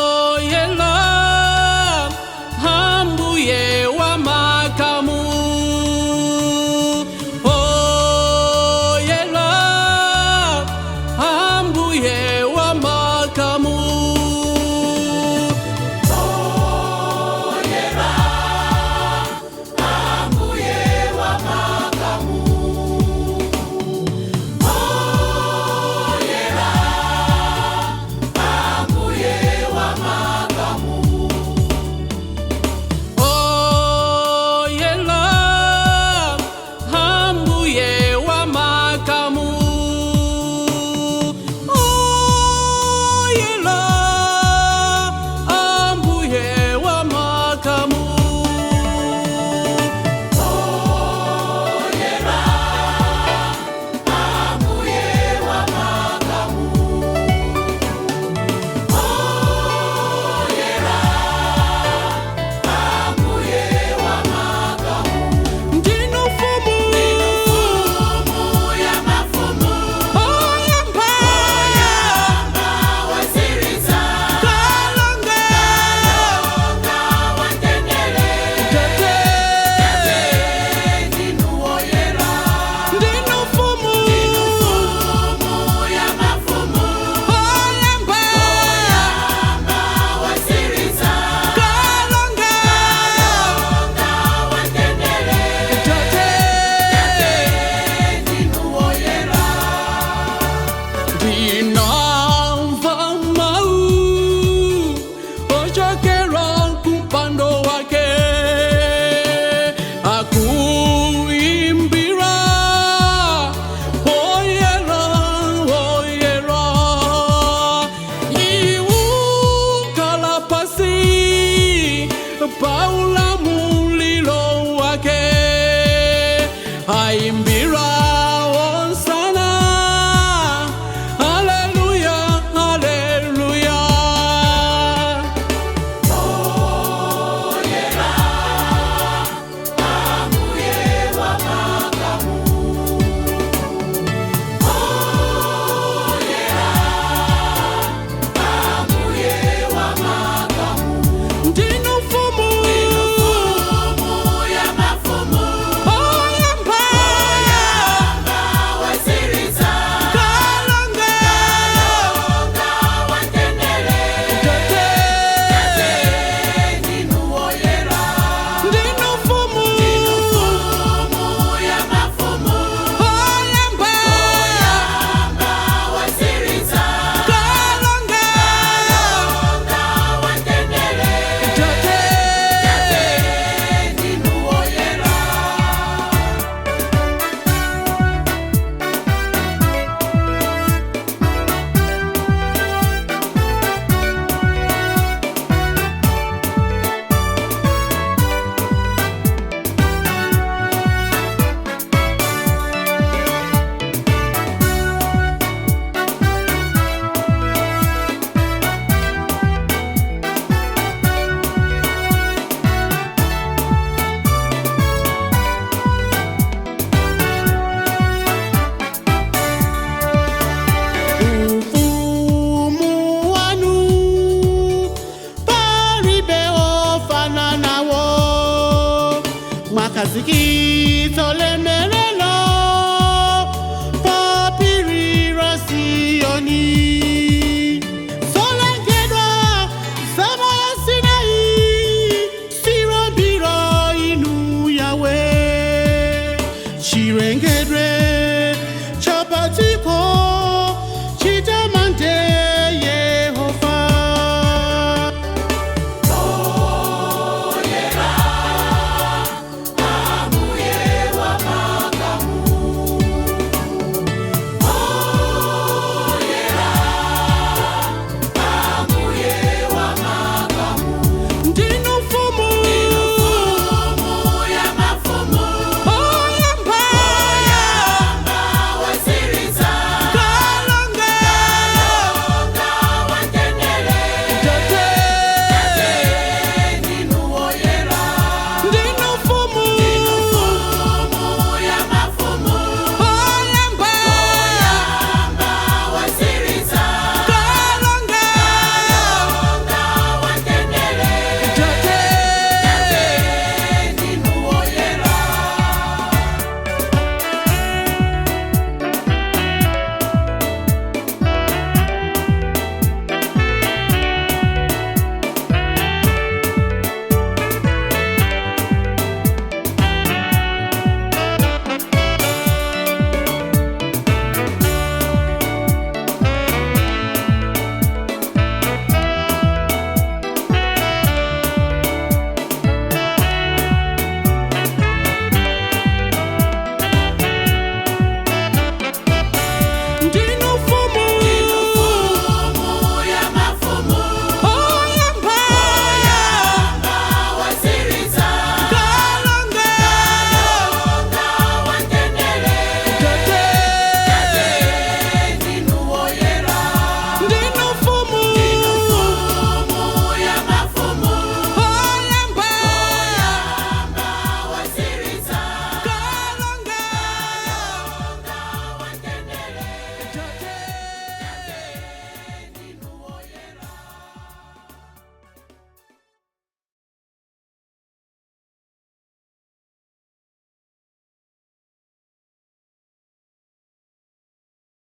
Oyela, Ambuye wa makamu. Oyela, Ambuye wa makamu. Oyela, Ambuye wa makamu. Oyela, Ambuye wa makamu. Ndinu mfumu ya mafumu oyamba waziriza kalonga nga wantendele tete. Ndinuwoyera Ndinu mfumu fumu ya mafumu oyamba waziriza kalonga nga wantendele tete. Ndinuwoyera Ndinamva mau ochokera kumpando wake akuimbira oyera oyera iukala pasi paula mulilo wake aimbira osana haleluya haleluya. Ndinu mfumu fumu ya mafumu oyamba waziriza kalonga nga wantendele tete. Ndinuwoyera Ndinu mfumu fumu ya mafumu oyamba waziriza kalonga nga wantendele tete. Ndinuwoyera Ufumu wanu palibe ofanana nawo mwakazikitso lemelelo papiri la Siyoni zolengedwa zama Sinai sirobiro inu yawe chilengedwe chapatiko.